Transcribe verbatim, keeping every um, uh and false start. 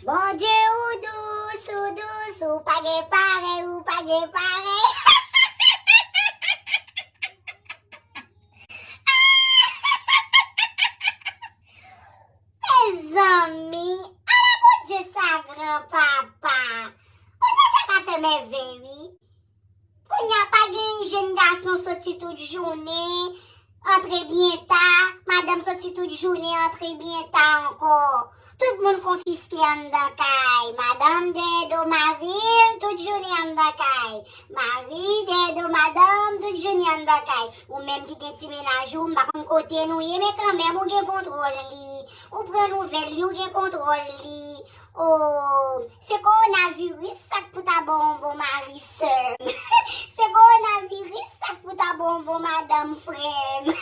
Bondye ou dous, ou dous, ou pa gen parèy, ou pa gen parèy. Mezanmi, ala Bondye sa gran papa. Bondye sa ka fè mèvèy, wi. Kounye a pa gen jenn gason soti tout jounen, antre byen ta, madanm soti tout jounen, antre byen ta ankò. Tout moun konfiske anndan kay. Madanm dèyè do mari l, tout jounen anndan kay. Mari dèyè do madanm, tout jounen anndan kay. Ou menm ki gen ti menaj ou, m pa konn kote nou ye, men kanmenm ou gen kontwòl li. Ou pran nouvèl li, ou gen kontwòl li. O, se kowonaviris sa k pou ta ba w yon bon mari, sè m. Se kowonaviris sa k pou ta ba w yon bon madanm, frè m.